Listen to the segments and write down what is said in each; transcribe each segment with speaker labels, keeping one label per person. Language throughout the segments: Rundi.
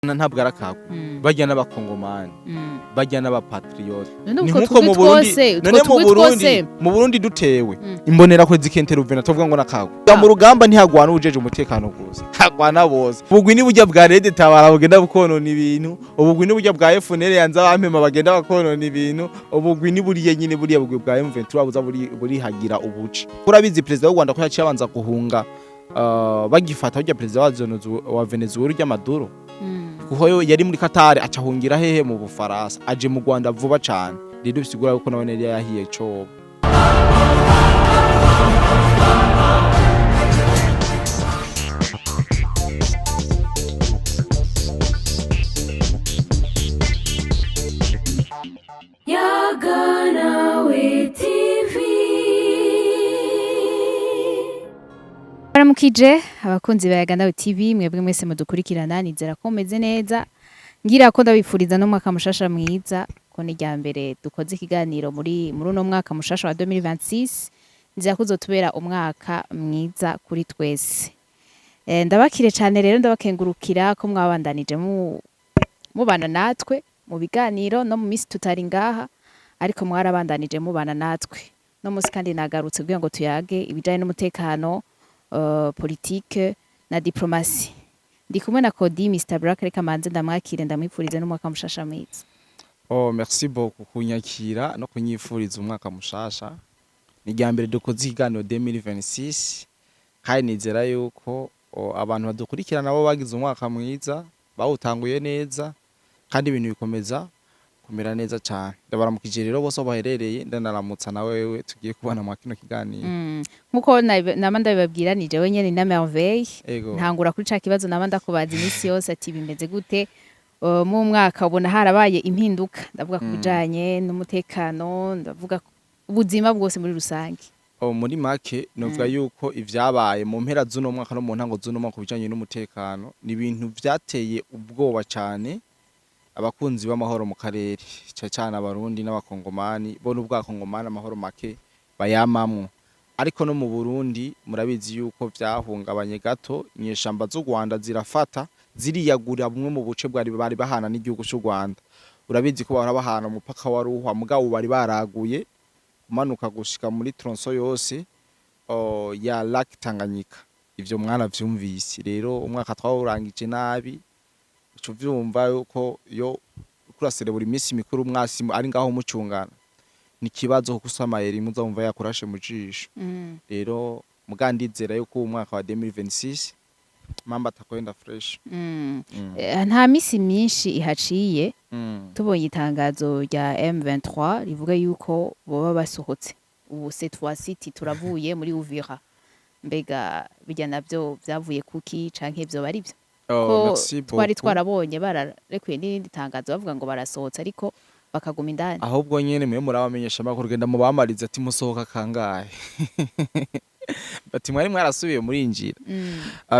Speaker 1: Ntabwo arakagwa. Barya n'abakongomani, barya n'abapatriote.
Speaker 2: None
Speaker 1: Ni
Speaker 2: utwo
Speaker 1: nkuko
Speaker 2: tugwi
Speaker 1: mu Burundi
Speaker 2: twose, utwo
Speaker 1: none mu
Speaker 2: tugwi
Speaker 1: Burundi
Speaker 2: twose.
Speaker 1: Mu Burundi dutewe, imbonerakure zikinteruvena, tuvuga ngo nakagwa. Mu rugamba ntihagwana uwujejwe umutekano gusa, hagwana bose. Ubugwi ni burya bwa RED Tabara bugenda bukonona ibintu, ubugwi ni burya bwa FNL yanze abampema bagenda bakonona ibintu, ubugwi ni buriya nyine buriya bugwi bwa M23 buza burihagira ubuce. Urabizi, perezida w'u Rwanda ko yaciye abanza guhunga, bagifata burya perezida wa Venezuela urya Maduro, kuko yo yari muri Qatar, acahungira hehe? Mu Bufaransa. Aje mu Rwanda vuba cane. Rero bisigura yuko nawe yari yahiye coba.
Speaker 3: Yaganawe TV.
Speaker 2: Baramukije abakunzi ba Yaganawe TV, mwebwe mwese mudukurikirana. Nizera ko mumeze neza, ngira ko ndabifuriza n'umwaka mushasha mwiza, ko ni irya mbere dukoze ikiganiro muri uno mwaka mushasha wa 2026. Nizera ko uzotubera umwaka mwiza kuri twese. Ndabakire cyane rero, ndabakengurukira ko mwabandanije mubana natwe mu biganiro no mu minsi tutari ngaha, ariko mwarabandanije mubana natwe. No munsi kandi nagarutse kugira ngo tuyage ibijanye n'umutekano, politike na diplomasi. Ndi kumwe na Kodi Mr Black. Reka manze ndamwakire, ndamwifurize n'umwaka mushasha mwiza.
Speaker 1: Oh, merci beaucoup kunyakira no kunyifuriza umwaka mushasha. Ni irya mbere dukoze ikiganiro 2026, kandi nizera yuko abantu badukurikirana nabo bagize umwaka mwiza, bawutanguye neza, kandi ibintu bikomeza kumera neza cane. Ndabaramukije rero bose aho baherereye, ndanaramutsa na wewe tugiye kubana mwa kino kiganiro.
Speaker 2: Nkuko nama ndabibabwira, ni jewe nyene na Merveille.
Speaker 1: Ego.
Speaker 2: Ntangura kuri ca kibazo nama ndakubaza iminsi yose, ati bimeze gute? Mu mwaka ubona harabaye impinduka? Ndavuga ku bijanye n'umutekano, ndavuga ku ubuzima bwose muri rusange.
Speaker 1: Oh, muri make novuga yuko ivyabaye mu mpera z'uno mwaka no mu ntango z'uno mwaka ku bijanye n'umutekano ni ibintu vyateye ubwoba cane abakunzi b'amahoro mu karere, cane cane abarundi n'abakongomani bo. N'ubwakongomani amahoro make bayamamwo, ariko no mu Burundi murabizi yuko vyahungabanye gato. Inyeshamba z'u Rwanda zirafata ziriyagura bumwe mu buce bwari bari bahana n'igihugu c'u Rwanda. Urabizi ko bahora bahana umupaka wa Ruhwa, mugabo bari baraguye kumanuka gushika muri tronçon yose ya Lac Tanganyika. Ivyo mwaravyumvise. Rero umwaka twawurangije nabi. Uca uvyumva yuko iyo kuraserebura iminsi mikuru mwasi ari ngaho mucungana ni ikibazo, kuko usamayeri muzumva yakurashe mu jisho. Rero mugandizera yuko uwu mwaka wa 2026 mambo atakwenda fresh.
Speaker 2: Nta misi myinshi ihaciye tubonye itangazo rya M23 rivuga yuko boba basohotse ubu, cette fois-ci turavuye muri Uvira. Mbega bijya navyo vyavuye kuki, canke vyoba ari vyo?
Speaker 1: Oh,
Speaker 2: Ko
Speaker 1: merci
Speaker 2: twari
Speaker 1: beaucoup.
Speaker 2: twarabonye bararekuye n'irindi tangazo bavuga ngo barasohotse, ariko bakaguma indani.
Speaker 1: Ahubwo nyene mwe murabamenyesha amakuru, genda mubamarize ati musohoka kangahe, bati mwari mwarasubiye murinjira.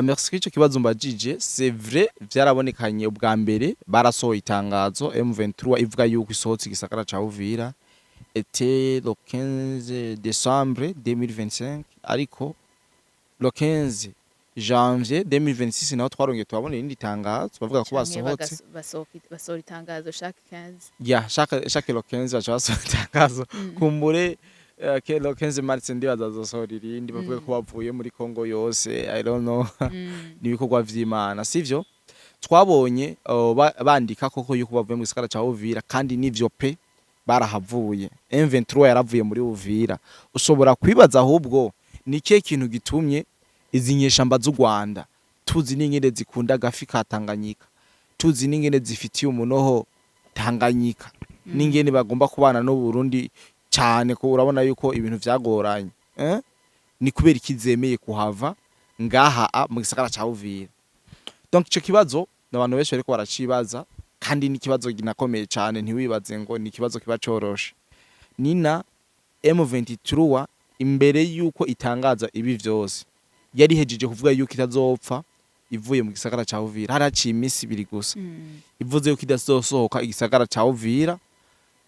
Speaker 1: Merci kuri ico kibazo mbajije. C'est vrai, vyarabonekanye ubwa mbere barasohoye itangazo M23 ivuga yuko isohotse igisagara ca Uvira, était le 15 décembre 2025, ariko le 15 janvier 2026 naho twarongeye turabona irindi tangazo bavuga ko
Speaker 2: Canke
Speaker 1: basohotse.
Speaker 2: Basohora itangazo chaque 15.
Speaker 1: Ya, chaque le 15 baca basohora itangazo. Kumbure ke le 15 mars ndibaza bazosohora irindi bavuga ko bavuye muri Congo yose. I don't know. Ni ibikorwa vy'Imana, sivyo? Twabonye bandika koko yuko bavuye mu gisagara ca Uvira, kandi nivyo pe, barahavuye. M23 yaravuye muri Uvira. Ushobora kwibaza ahubwo ni ikihe kintu gitumye izi nyeshamba z'u Rwanda, tuzi n'ingene zikunda agafi ka Tanganyika, tuzi n'ingene zifitiye umunoho Tanganyika, n'ingene bagomba kubana n'u Burundi cane, ko urabona yuko ibintu vyagoranye, eh? Ni kubera iki zemeye kuhava ngaha mu gisagara ca Uvira? Donc ico kibazo n'abantu benshi bariko baracibaza, kandi ni ikibazo ginakomeye cane. Ntiwibaze ngo ni ikibazo kiba coroshe. Nina M23 imbere yuko itangaza ibi vyose yari ihejeje kuvuga yuko itazopfa ivuye mu gisagara ca Uvira. Haraciye iminsi 2 gusa ivuze yuko idazosohoka igisagara ca Uvira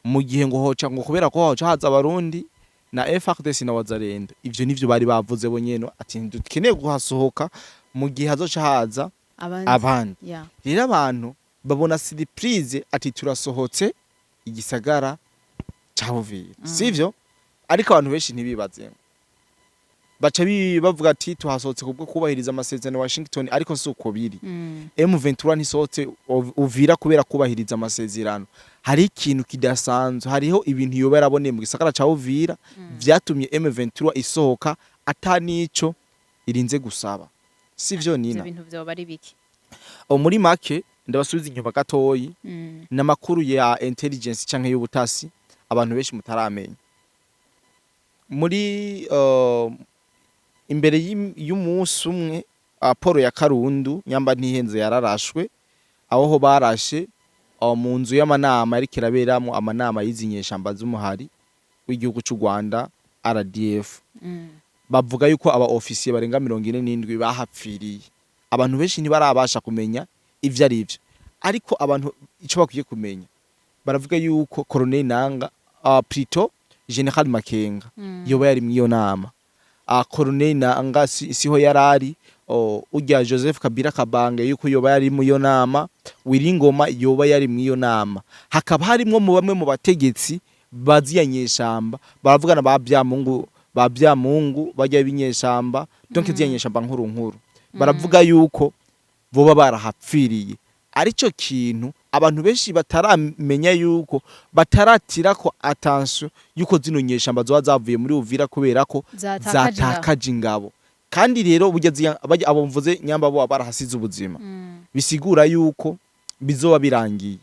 Speaker 1: mu gihe ngo hoca, ngo kubera ko hoca haza abarundi na FARDC na Wazalendo. Ivyo nivyo bari bavuze bo nyene, ati dukeneye kuhasohoka mu gihe hazoca haza
Speaker 2: abandi.
Speaker 1: Abandi.
Speaker 2: Ya.
Speaker 1: Rero abantu Babona surprise ati turasohotse igisagara ca Uvira, sivyo? Ariko abantu benshi ntibibaze, baca bavuga ati tuhasohotse kubwo kubahiriza amasezerano ya Washington, ariko si uko biri. M23 ntisohotse Uvira kubera kubahiriza amasezerano. Hari ikintu kidasanzwe, hariho ibintu yoba yaraboneye mu gisagara ca Uvira vyatumye M23 isohoka ata nico irinze gusaba, sivyo?
Speaker 2: Ivyo
Speaker 1: Nina,
Speaker 2: bintu vyoba ari biki?
Speaker 1: O, muri make ndabasubiza inyuma gatoyi. N'amakuru ya intelligence canke y'ubutasi abantu benshi mutaramenya. Muri imbere y'umunsi umwe, port ya Karundu, nyamba ntihenze, yararashwe. Aho ho barashe mu nzu y'amanama yariko iraberamo amanama y'izi nyeshamba z'umuhari w'igihugu c'u Rwanda RDF. Bavuga yuko aba ofisiye barenga 47 bahapfiriye. Abantu benshi ntibarabasha kumenya ivyo ari vyo, ariko abantu ico bakwiye kumenya, baravuga yuko Colonel Nanga, plutôt Général Makenga, yoba yari mw'iyo nama. Colonel Nanga siho yarari. Urya Joseph Kabila Kabange yuko yoba yari mu iyo nama, Wiringoma yoba yari mw'iyo nama, hakaba harimwo mu bamwe mu bategetsi baziya nyeshamba. Baravugana ba Byamungu, ba Byamungu bajya b'inyeshamba, donc ziya nyeshamba nkuru nkuru, baravuga yuko boba barahapfiriye. Arico kintu abantu benshi bataramenya, yuko bataratira ko attention yuko zino nyeshamba zoba zavuye muri Uvira kubera ko
Speaker 2: zatakaje ingabo.
Speaker 1: Zatakaje ingabo. Kandi rero burya barya abo mvuze nyamba bo barahasize ubuzima, bisigura yuko bizoba birangiye,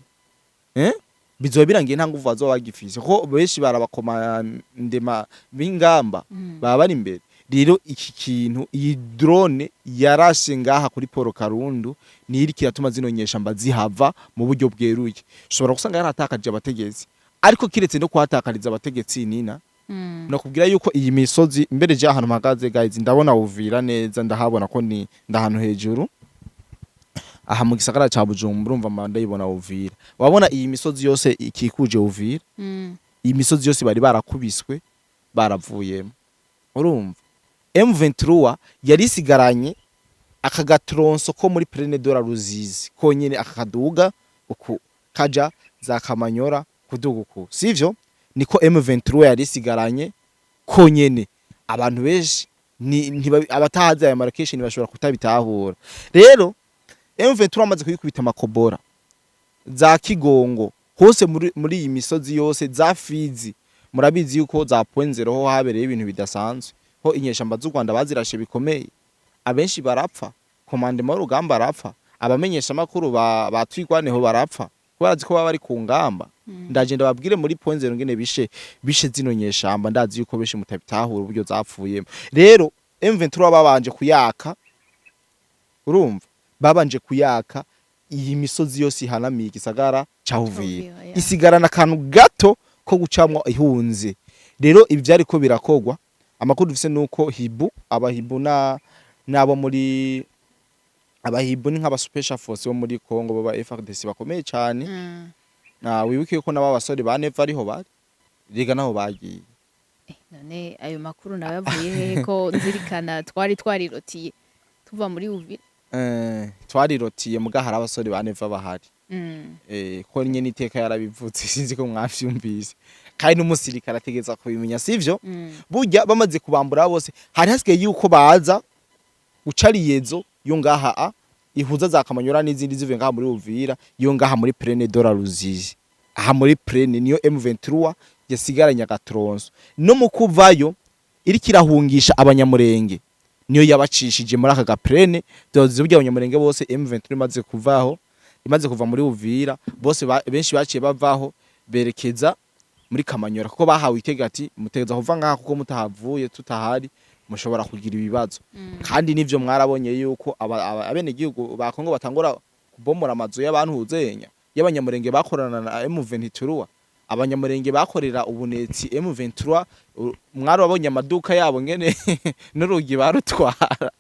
Speaker 1: bizoba birangiye, nta nguvu bazoba bagifise, ko benshi barabakomandema b'ingamba baba bari imbere. Rero iki kintu, iyi drone yarashe ngaha kuri port Karundu, niyo iriko iratuma zino nyeshamba zihava mu buryo bweruye. Ushobora gusanga yaratakaje abategetsi, ariko kiretse no kuhatakariza abategetsi, Nina, nakubwira yuko iyi misozi mbere je ahantu mpagaze, guys, ndabona Uvira neza, ndahabona ko ni ndahantu hejuru aha mu gisagara ca Bujumbura. Urumva mba ndayibona Uvira. Wabona iyi misozi yose ikikuje Uvira, iyi misozi yose bari barakubiswe, baravuyemo. Urumva M23 yari isigaranye aka ga tronçon ko muri Plaine de la Ruzizi konyene, aka kaduga uku kaja za Kamanyora kuduga uku, sivyo? Niko M23 yari isigaranye konyene. Abantu benshi ni abatahazi aya location bashobora kutabitahura. Rero M23 amaze kuyikubita amakobora za Kigongo hose muri iyi misozi yose za Fizi, murabizi yuko za Point Zero ho habereye ibintu bidasanzwe, ho inyeshamba z'u Rwanda bazirashe bikomeye, abenshi barapfa, commandement w'urugamba arapfa, abamenyesha makuru ba Twirwaneho barapfa kubera ko baba bari ku ngamba. Ndaje ndababwire muri Point Zero ngene bishe zino nyeshamba. Ndazi yuko benshi mutabitahura uburyo zapfuyemo. Rero M23 babanje kuyaka, urumva babanje kuyaka iyi misozi yose ihanamiye igisagara ca Uvira,
Speaker 2: Uvira, yeah.
Speaker 1: isigarana akantu gato ko gucamwo ihunze. Rero ibi vyariko birakogwa, amakuru dufise nuko Hibu, abahibu na nabo muri abahibu ni nk'aba special force bo muri Congo baba FARDC bakomeye cyane. Na wibuke ko nabo basore ba Neva ariho bari, rega naho bagiye.
Speaker 2: None ayo makuru nawe avuye hehe, ko nzirikana twari twarirotiye tuva muri Uvira?
Speaker 1: Twarirotiye muga hari abasore ba Neva bahari. Ko nyene iteka yarabivutse, sinzi ko mwavyumvise, kandi n'umusirikare ategeza kubimenya, sivyo? Burya bamaze kubambura bose, hari hasigaye yuko baza guca liaison yo ngaha a ihuza za Kamanyora n'izindi zivuye ngaha muri Uvira, yo ngaha muri Plaine de la Ruzizi. Aha muri Plaine niyo M23 yasigaranye aga tronçon, no mu kuvayo iriko irahungisha abanyamurenge niyo yabacishije muri aka ga plaine. Dozi burya abanyamurenge bose M23 imaze kuvaho, imaze kuva muri Uvira bose benshi baciye bavaho berekeza muri Kamanyora, kuko bahawe itega ati mutegeza kuva ngaha, kuko mutahavuye tutahari mushobora kugira ibibazo. Kandi nivyo mwarabonye yuko abenegihugu ba Kongo batangura kubomora amazu y'abantu uzenya y'abanyamurenge bakorana na M23, abanyamurenge bakorera ubunetsi M23. Mwarabonye amaduka yabo ngene n'urugi barutwara.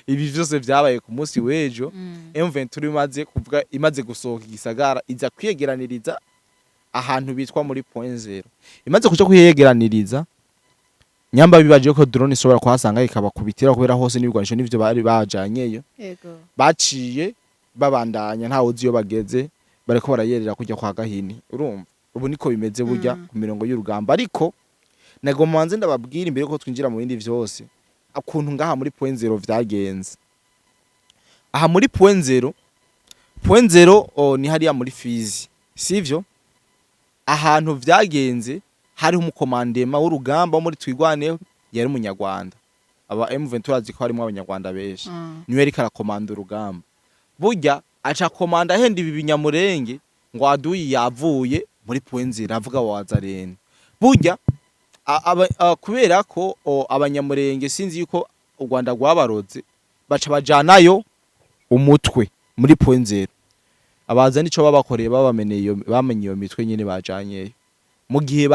Speaker 1: Ibi vyose vyabaye ku munsi w'ejo. M23 imaze kuvuga, imaze gusohoka igisagara, iza kwiyegeraniriza ahantu bitwa muri Point Zero. Imaze kuja kuhiyegeraniriza, nyamba bibaje ko drone ishobora kuhasanga ikabakubitira, kubera hose n'ibigwanisho n'ivyo bari bajanyeyo,
Speaker 2: Yego.
Speaker 1: baciye babandanya, ntawe uzi iyo bageze. Bariko barayerera kujya kwa Gahini. Urumva, ubu niko bimeze burya ku mirongo y'urugamba. Ariko nagomba manze ndababwira, imbere ko twinjira mu bindi vyose, ukuntu ngaha muri Point Zero vyagenze. Aha muri Point Zero, Point Zero, oh, ni hariya muri Fizi, sivyo? Ahantu vyagenze, hariho umukomandema w'urugamba wo muri Twigwaneho, yari umunyarwanda. Aba M23 azi ko harimo abanyarwanda benshi. Niwe yariko arakomanda urugamba. Burya aca komanda ahenda ibi binyamurenge ngo aduyi yavuye muri Point Zero, avuga wazarene. Burya kubera ko abanyamurenge sinzi yuko u Rwanda rwabaroze, baca bajanayo umutwe muri Point Zero. Abaza nico babakoreye, babameneye iyo, bamenye iyo mitwe nyene bajanyeyo. Mu gihe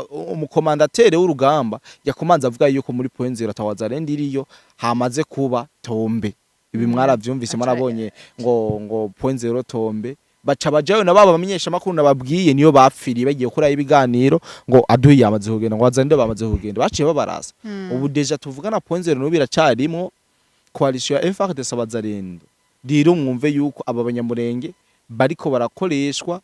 Speaker 1: umukomandatere w'urugamba yakomanze avuga yuko muri Point Zero atawazarende iriyo, hamaze kuba tombe. Ibi mwaravyumvise, mwarabonye ngo Point Zero tombe. Baca bajayo na baba bamenyesha makuru nababwiye, niyo bapfiriye bagiye gukora ibiganiro ngo aduyi yamaze kugenda, ngo wazarende bamaze kugenda, baciye babarasa. Ubu déjà tuvugana, Point Zero n'ubu biracarimwo coalition ya FARDC, Abazarendo. Rero mwumve yuko aba banyamurenge bariko barakoreshwa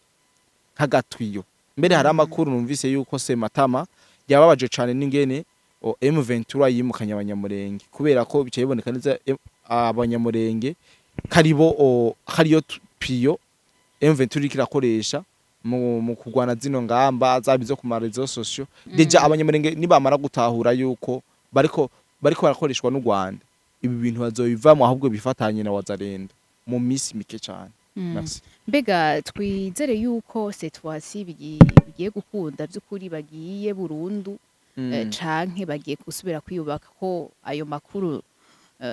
Speaker 1: nk'agatwiyo. Mbere hari amakuru numvise yuko Sematama yababaje cane n'ingene M23 yimukanye abanyamurenge, kubera ko bicaye biboneka neza abanyamurenge karibo hariyo piyo M23 iriko irakoresha mu kurwana zino ngamba zaba izo ku ma réseaux sociaux. Déjà abanyamurenge nibamara gutahura yuko bariko barakoreshwa n'u Rwanda, ibi bintu bazobivamwo, ahubwo bifatanye na Wazalendo mu misi mike cane. Merci.
Speaker 2: Mbega twizere yuko cette fois-ci bigiye gukunda by'ukuri, bagiye burundu, canke bagiye gusubira kwiyubaka? Ko ayo makuru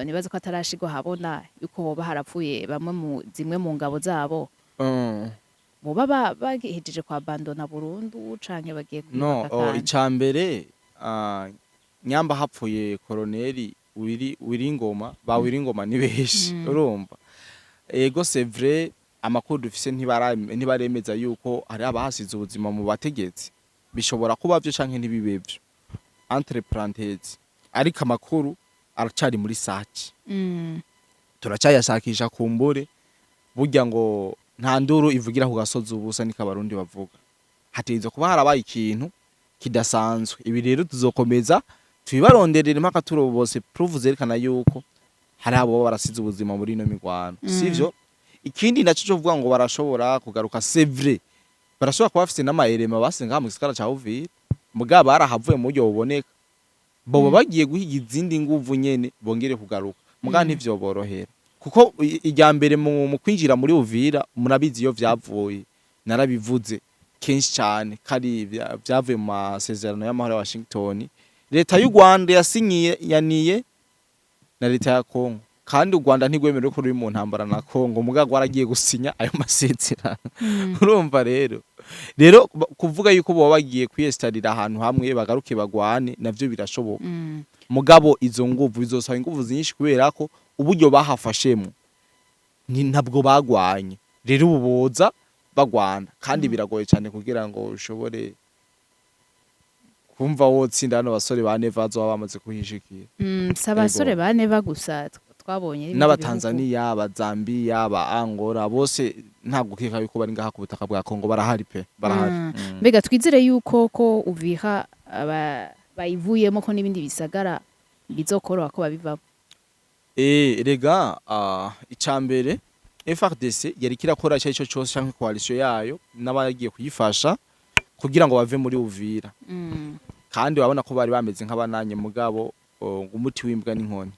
Speaker 2: nibaza ko atarashirwa habona yuko hoba harapfuye bamwe mu zimwe mu ngabo zabo, boba bahejeje kwa abandona burundu canke bagiye
Speaker 1: No,
Speaker 2: kwiyubaka kandi?
Speaker 1: Icambere, nyamba hapfuye koroneli wiri Wiringoma, ba Wiringoma ni benshi. Urumva, ego, c'est vrai, amakuru dufise ntibaremeza yuko hari abahasize ubuzima mu bategetsi. Bishobora kuba vyo canke ntibibe vyo, entre parenthèses, ariko amakuru aracari muri saki, turacyayashakisha. Kumbure burya ngo nta nduru ivugira ku gasozi ubusa, niko abarundi bavuga. Hategerezwa kuba harabaye ikintu kidasanzwe. Ibi rero tuzokomeza tubibaronderere mpaka turobose preuve zerekana yuko hari abo baba barasize ubuzima muri ino mirwano. Sivyo? Ikindi naco cyo kuvuga ngo barashobora kugaruka, c'est vrai, barashobora kuba bafise n'amayerema basize ngaha mu gisagara ca Uvira, mugabo barahavuye mu buryo buboneka. Boba bagiye guhiga izindi nguvu nyene bongere kugaruka, mugabo ntivyoborohera, kuko irya mbere mu kwinjira muri Uvira, murabizi iyo vyavuye, narabivuze kenshi cyane, kari vyavuye mu masezerano y'amahoro ya Washington leta y'u Rwanda yasinyiye yaniye na leta ya Congo. Kandi u Rwanda ntigwemerewe ko ruri mu ntambara na Congo, mugabo rwaragiye gusinya ayo masezerano. Urumva rero kuvuga yuko boba bagiye kwiyesitarira ahantu hamwe bagaruke bagwane, navyo birashoboka. Mugabo izo nguvu bizosaba inguvu nyinshi, kubera ko uburyo bahafashemo ni ntabwo bagwanye. Rero ubu boza bagwana kandi biragoye cyane kugira ngo ushobore kumva wotsinda hano basore ba Neva bazoba bamaze kuhishikira.
Speaker 2: Si abasore ba Neva gusa, twabonye n'ibindi.
Speaker 1: N'abatanzaniya, abazambiya, aba Angola, bose nta gukeka yuko bari ngaha ku butaka bwa Kongo. Barahari pe, barahari.
Speaker 2: Mbega twizere yuko ko Uvira bayivuyemo, ko n'ibindi bisagara bizokoroha ko babivamo?
Speaker 1: Rega, icambere FARDC yari kirakora icyo cyo cyose canke coalition yayo n'abagiye kuyifasha kugira ngo bave muri Uvira. Kandi urabona ko bari bameze nk'abananye, mugabo ngo umuti w'imbwa n'inkoni,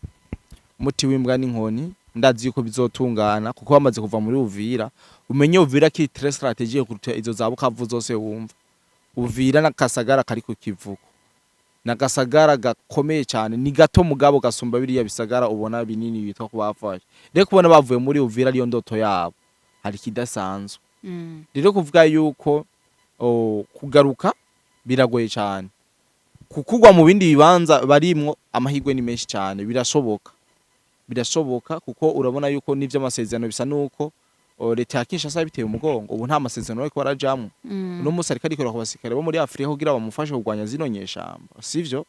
Speaker 1: umuti w'imbwa n'inkoni. Ndazi yuko bizotungana, kuko bamaze kuva muri Uvira, umenye Uvira ki très stratégique kuruta izo za Bukavu zose. Wumva, Uvira n'akasagara kari ku kivuko, n'agasagara gakomeye cyane. Ni gato mugabo gasumba biriya bisagara ubona binini bitwa ko bafashe. Rero kubona bavuye muri Uvira ariyo ndoto yabo, hari ikidasanzwe. Rero kuvuga yuko kugaruka biragoye cyane, kukugwa mu bindi bibanza barimwo amahirwe ni menshi cyane. Birashoboka, birashoboka, kuko urabona yuko n'ivy'amasezerano bisa nuko leta ya Kinshasa biteye umugongo. Ubu nta masezerano bariko barajamwo. Uno munsi ariko arikorera ku basirikare bo muri Afrika kugira bamufashe kurwanya zino nyeshamba, sivyo?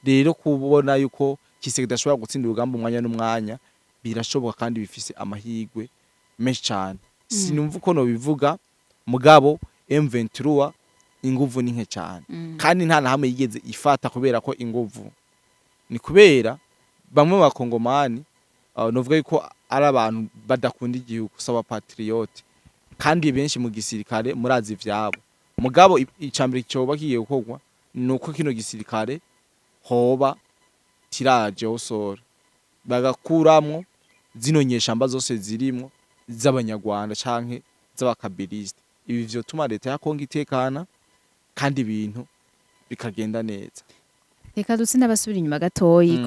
Speaker 1: Rero kubona yuko Tshisekedi ashobora gutsinda urugamba umwanya n'umwanya, birashoboka kandi bifise amahirwe menshi cyane. Sinumva uko nobivuga, mugabo M23 inguvu ni nke cyane, kandi nta na hamwe yigeze ifata, kubera ko inguvu ni kubera bamwe mu bakongomani, novuga yuko ari abantu badakunda igihugu, saba patriote, kandi benshi mu gisirikare murazi ivyabo. Mugabo icambere cyoba kigiye gukorwa nuko kino gisirikare hoba tirage au sort, bagakuramwo zino nyeshamba zose zirimwo z'abanyarwanda canke z'abakabiliste. Ibi vyotuma leta ya Kongo itekana kandi ibintu bikagenda neza.
Speaker 2: Reka duse n'abasubira inyuma gatoyi.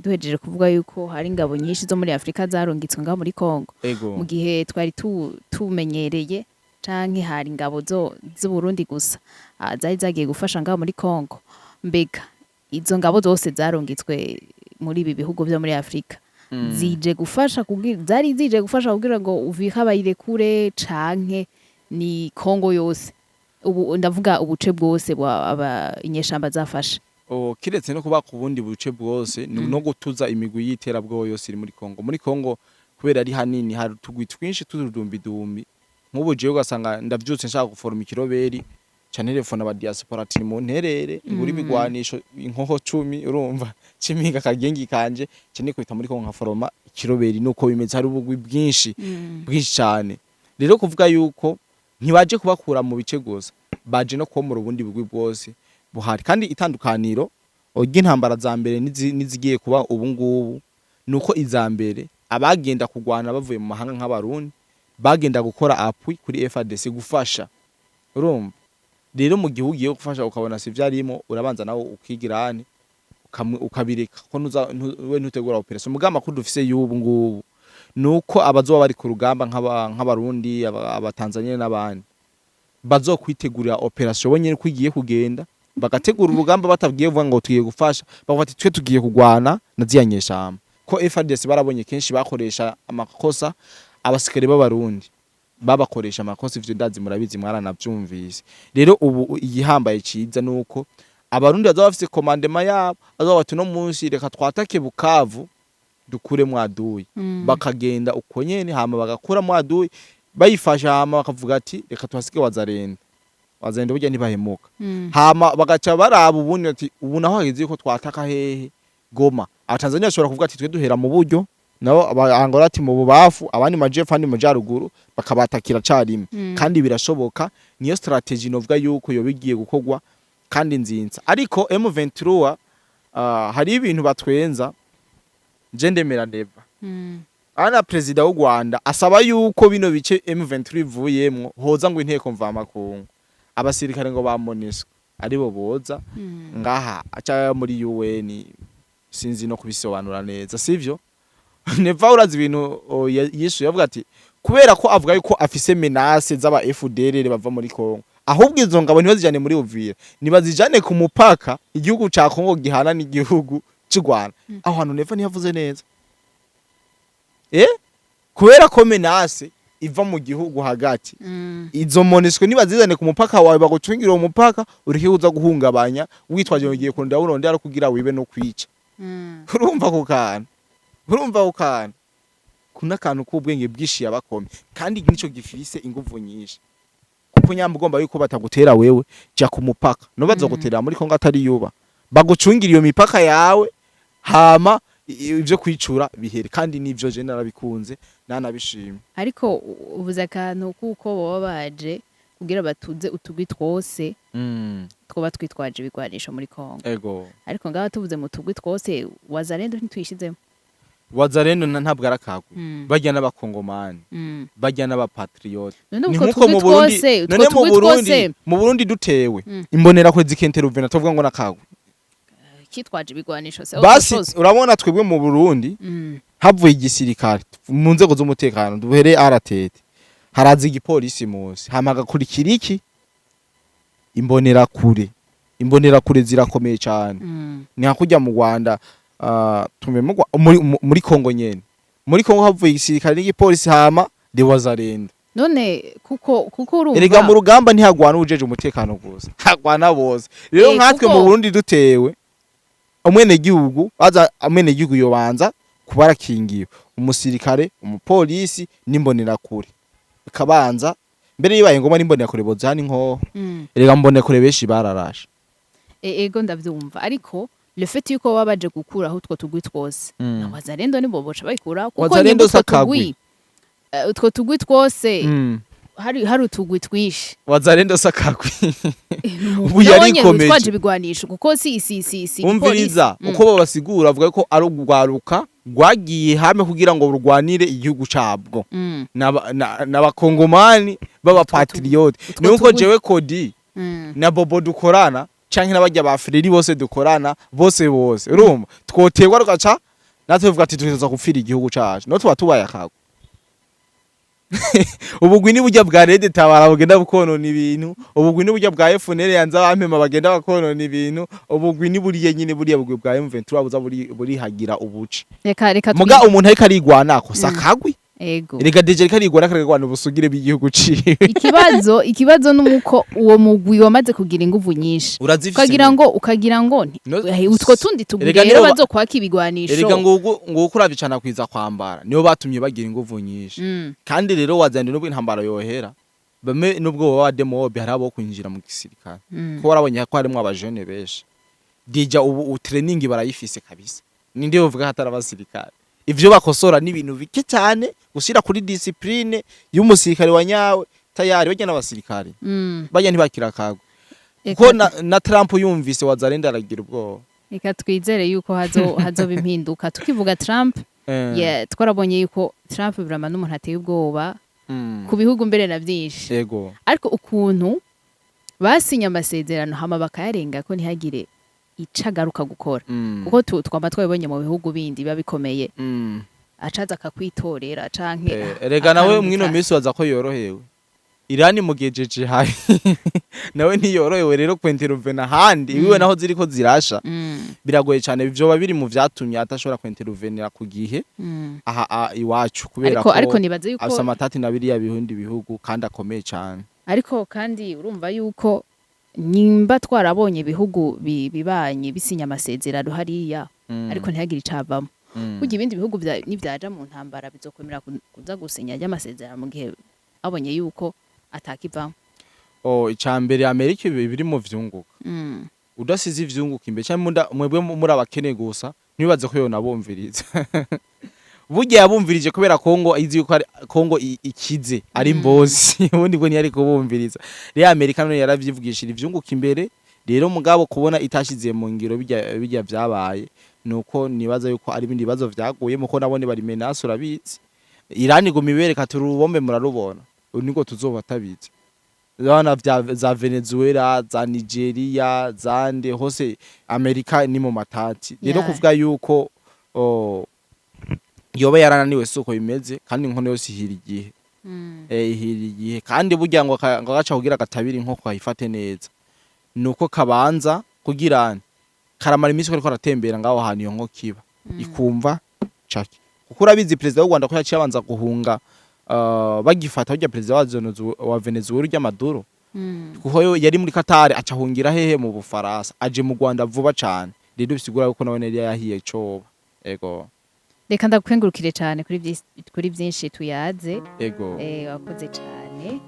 Speaker 2: Duhejeje kuvuga yuko hari ingabo nyinshi zo muri Afrika zarungitswe ngaho muri Kongo, mu gihe twari tumenyereye canke hari ingabo zo z'Uburundi gusa zari zagiye gufasha ngaho muri Kongo. Mbega izo ngabo zose zarungitswe muri ibi bihugu vyo muri Afrika zije gufasha kugira, zari zije gufasha kugira ngo Uvira bayirekure, canke ni Kongo yose? Ubu ndavuga ubuce bwose bwa aba inyeshamba zafashe.
Speaker 1: Oh, kiretse no kuba ku bundi buce bwose, ni no gutuza imigwi y'iterabwoba yose iri muri Kongo. Muri Kongo kubera ari hanini, hari utugwi twinshi t'utudumbidumbi. Nk'ubu jewe ugasanga ndavyutse nshaka guforoma ikiroberi, ca telefone aba diaspora ati mu nterere ngura ibigwanisho, inkoho 10, urumva cimiga akagengi kanje, ca nikubita muri Kongo nkaforoma ikiroberi. Nuko bimeze, hari ubugwi bwinshi bwinshi cyane. Rero kuvuga yuko ntibaje kubakura mu bice gusa, baje no komora ubundi bugwi bwose buhari. Kandi itandukaniro ry'intambara za mbere n'izigiye kuba ubu ngubu nuko iza mbere abagenda kugwana bavuye mu mahanga nk'abarundi bagenda gukora appui kuri FARDC, gufasha. Urumva rero, mu gihe ugiye gufasha ukabona si vyarimo, urabanza nawe ukigirane ukabireka ko we ntutegura opération. Mugabo amakuru dufise y'ubu ngubu nuko abazoba bari ku rugamba nk'abarundi, abatanzania n'abandi bazokwitegurira opération bo nyene ko igiye kugenda, bagategura urugamba batabwiye vuga ngo tugiye gufasha, bavuga ati twe tugiye kugwana na ziya nyeshamba. Ko FARDC barabonye kenshi bakoresha amakosa abasikare b'abarundi, babakoresha amakosa, ivyo ndazi murabizi, mwaranavyumvise. Rero ubu igihambaye ciza nuko abarundi bazaba bafise commandement yabo, bazoba bati no munsi reka twatake Bukavu dukuremwo aduyi. Bakagenda uko nyene, hama bagakuramwo aduyi bayifasha, hama bakavuga ati reka tuhasige Wazalendo. Wazalendo burya ntibahemuka. Hama bagaca baraba ubundi ati ubu naho hageze yuko twataka hehe? Goma. Abatanzania bashobora kuvuga ati twe duhera mu buryo, nabo aba Angola ati mu bubafu, abandi majepfo, abandi majaruguru, bakabatakira carimwe. Kandi birashoboka, niyo stratégie novuga yuko yoba igiye gukorwa kandi nzinza. Ariko M23 hari ibintu batwenza, je ndemera Neva. Ana perezida w'u Rwanda asaba yuko bino bice M23 ivuyemwo hoza ngo inteko mvamakungu, abasirikare ngo ba MONUSCO aribo boza ngaha aca muri UN. Sinzi no kubisobanura neza, sivyo? Neva urazi ibintu yishuye avuga ati kubera ko avuga yuko afise menace z'aba FDLR bava muri Kongo, ahubwo izo ngabo ntibazijane muri Uvira, nibazijane ku mupaka igihugu ca Kongo gihana n'igihugu c'u Rwanda. Aho hantu Neva ntiyavuze neza, kubera ko menace iva mu gihugu hagati. Izo MONUSCO nibazizane ku mupaka wawe, bagucungira uwo mupaka, ureke kuza guhungabanya witwaje ngo ugiye kurondera urondera ari kugira wibe no kwica. Urumva ako kantu, urumva ako kantu kuna akantu k'ubwenge bwinshi yabakomye, kandi nico gifise inguvu nyinshi, kuko nyamba ugomba yuko batagutera wewe, ja ku mupaka, no bazogutera muri Kongo atari yuba, bagucungira iyo mipaka yawe, hama ivyo kwicura bihere. Kandi nivyo je narabikunze, nanabishimye.
Speaker 2: Ariko ubuze akantu kuko baba baje kugira batuze utugwi twose twoba twitwaje ibigwanisho muri Kongo.
Speaker 1: Ego.
Speaker 2: Ariko ngaho tuvuze mu tugwi twose, Wazalendo ntitwishizemo.
Speaker 1: Wazalendo ntabwo arakagwe. Barya n'abakongomani, barya n'abapatriote.
Speaker 2: None
Speaker 1: Ni
Speaker 2: utwo
Speaker 1: nkuko
Speaker 2: tugwi
Speaker 1: mu Burundi
Speaker 2: twose, utwo
Speaker 1: none mu
Speaker 2: tugwi
Speaker 1: Burundi
Speaker 2: twose
Speaker 1: mu Burundi dutewe, imbonera kwe zikinteruvena, tuvuga ngo nakagwe
Speaker 2: kitwaje ibigwanisho se?
Speaker 1: Basi
Speaker 2: autre chose.
Speaker 1: urabona twebwe mu Burundi havuye igisirikare mu nzego z'umutekano, duhere RTT, haraza igipolisi musi, hama hagakurikira iki? Imbonerakure. Imbonerakure zirakomeye cyane. Ni nka kujya mu Rwanda, tume muri Kongo nyene, muri Kongo havuye igisirikare n'igipolisi, hama de Wazalendo.
Speaker 2: None kuko urumva
Speaker 1: Erega mu rugamba ntihagwana ujeje umutekano gusa, hagwana bose. Rero nkatwe mu Burundi dutewe, umwenegihugu baza, umwenegihugu yobanza kuba arakingiwe, umusirikare, umupolisi n'imbonerakure. Bikabanza mbere yibaye ngombwa n'Imbonera boza hano inkoho. Erega Mbonera benshi bararashe.
Speaker 2: Ego, ndavyumva, ariko le fait yuko baba baje gukuraho utwo tugwi twose, na Wazalendo nibo boca bayikuraho, kuko
Speaker 1: Wazalendo
Speaker 2: nyimba utwo
Speaker 1: sakagwi.
Speaker 2: tugwi, utwo tugwi twose, hari utugwi twinshi.
Speaker 1: Wazalendo sakagwi ubu
Speaker 2: Nabonye
Speaker 1: yarikomeje.
Speaker 2: Witwaje ibigwanisho, kuko si
Speaker 1: Umviriza.
Speaker 2: igipolisi.
Speaker 1: Uko babasigura, bavuga ko ari urwaruka rwagiye hamwe kugira ngo rurwanire igihugu cabwo, n'abakongomani b'abapatriote.
Speaker 2: Utwo
Speaker 1: Nuko
Speaker 2: tugwi.
Speaker 1: jewe Kodi na Bobo dukorana, canke n'abarya ba Freri bose dukorana, bose bose, urumva twoterwa rugaca natwe tuvuga ati tuza gupfira igihugu cacu, no tuba tubaye akago. Ubugwi ni burya bwa RED Tabara bugenda bukonona ibintu, ubugwi ni burya bwa FNL yanze abampema bagenda bakonona ibintu, ubugwi ni buriya nyine, buriya bugwi bwa M23 buza buri burihagira ubuce.
Speaker 2: Reka
Speaker 1: Muga umuntu ariko arigwanako sakagwi.
Speaker 2: Ego.
Speaker 1: Erega déjà ariko arigwana, akarigwana ubusugire bw'igihugu ciwe.
Speaker 2: Ikibazo nuko uwo mugwi wamaze kugira inguvu nyinshi,
Speaker 1: Urazifise.
Speaker 2: ukagira ngo
Speaker 1: No-
Speaker 2: utwo tundi tugwi
Speaker 1: Erega
Speaker 2: rero
Speaker 1: nibo
Speaker 2: bazokwaka ibigwanisho.
Speaker 1: Erega nguko uravye cane kwiza kwambara, nibo batumye bagira inguvu nyinshi. Kandi rero wazandi nubwo intambara yohera, bamwe nubwo baba demob, hari abo kwinjira mu gisirikare, ko warabonye ko harimwo abajene benshi déjà ubu training barayifise kabisa. Ninde yovuga hatari abasirikare? Ivyo bakosora ni ibintu bike cyane, gushira kuri discipline y'umusirikare wa nyawe, tayari bajya n'abasirikare, bajya ntibakira akagwe, kuko na Trump yumvise Wazalendo aragira ubwoba.
Speaker 2: Reka twizere yuko hazoba impinduka. Tukivuga Trump, yeah, twarabonye yuko Trump vraiment n'umuntu ateye ubwoba ku bihugu mbere na byinshi, ariko ukuntu basinye amasezerano hama bakayarenga, ko ntihagire ico agaruka gukora, kuko twama twabibonye mu bihugu bindi biba bikomeye, acaza akakwitorera canke
Speaker 1: Erega nawe
Speaker 2: akarungika.
Speaker 1: Mwino minsi waza ko yorohewe, Irani mugejeje habi, nawe ntiyorohewe rero kwintervena ahandi iwiwe naho ziriko zirasha. Biragoye cyane, vyoba biri mu vyatumye atashobora kwintervenira ku gihe aha iwacu, kubera
Speaker 2: Ariko
Speaker 1: ko
Speaker 2: ariko nibaze yuko
Speaker 1: afise amatati na biriya bihindi bihugu kandi akomeye cyane.
Speaker 2: Ariko kandi urumva yuko nyimba twarabonye ibihugu bibanye bisinya amasezerano hariya, ariko ntihagire icavamo, burya ibindi bihugu nivyaja mu ntambara bizokwemera kuza gusinya ry'amasezerano mu gihe babonye yuko atakivamo?
Speaker 1: Oh, icambere Amerika ibi biri mu vyunguka, udasize ivyunguka imbere cyangwa mwebwe muri abakene gusa, ntibaze ko yonabumviriza. Burya yabumvirije kubera Kongo izi yuko ari Kongo ikize ari mbosi, ubundi bwo ntiyari kubumviriza. Rero Amerika none yaravyivugishira ivyunguka imbere. Rero mugabo kubona itashize mu ngiro bijya vyabaye, nuko nibaza yuko ari ibindi bibazo vyaguye muko nabone bari menace. Urabizi, Iran iguma ibereka turi urubombe, murarubona, niko tuzoba tabizi. Urabona vya za Venezuela, za Nigeria, zande hose Amerika ni mu matati. Rero kuvuga yuko yoba yarananiwe suko bimeze, kandi inkono yose ihira igihe. Ihira igihe, kandi burya ngo ngo gaca kugira gatabira inkoko kayifate neza, nuko kabanza kugira karamara iminsi kariko karatembera ngaho hantu iyo nkoko iba, ikumva caki. Kuko urabizi perezida w'u Rwanda ko yaciye abanza guhunga, bagifata burya perezida wa Venezuela urya Maduro, kuko yo yari muri Qatar, aca ahungira hehe? Mu Bufaransa. Aje mu Rwanda vuba cane, rero bisigura yuko nawe yari yahiye coba. Ego.
Speaker 2: Reka ndagukengurukire cyane kuri byinshi tuyaze.
Speaker 1: Ego.
Speaker 2: Wakoze cyane.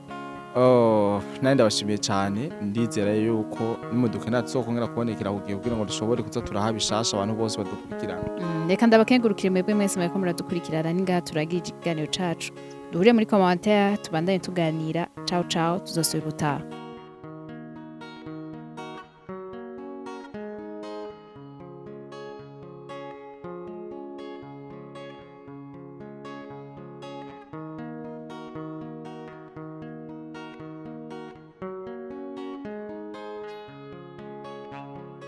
Speaker 1: Oh, nandi ndabashimiye cyane. Ndizera yuko nimudukena tuzokongera kubonekera ku gihe kugira ngo dushobore kuza turaha bishasha abantu bose badukurikirana.
Speaker 2: Reka ndabakengurukire mwebwe mwese mwariko muradukurikirana. Ni ngaha turagira ikiganiro cacu. Duhure muri commentaire, tubandanye tuganira. Ciao ciao, tuzosubira ubutaha.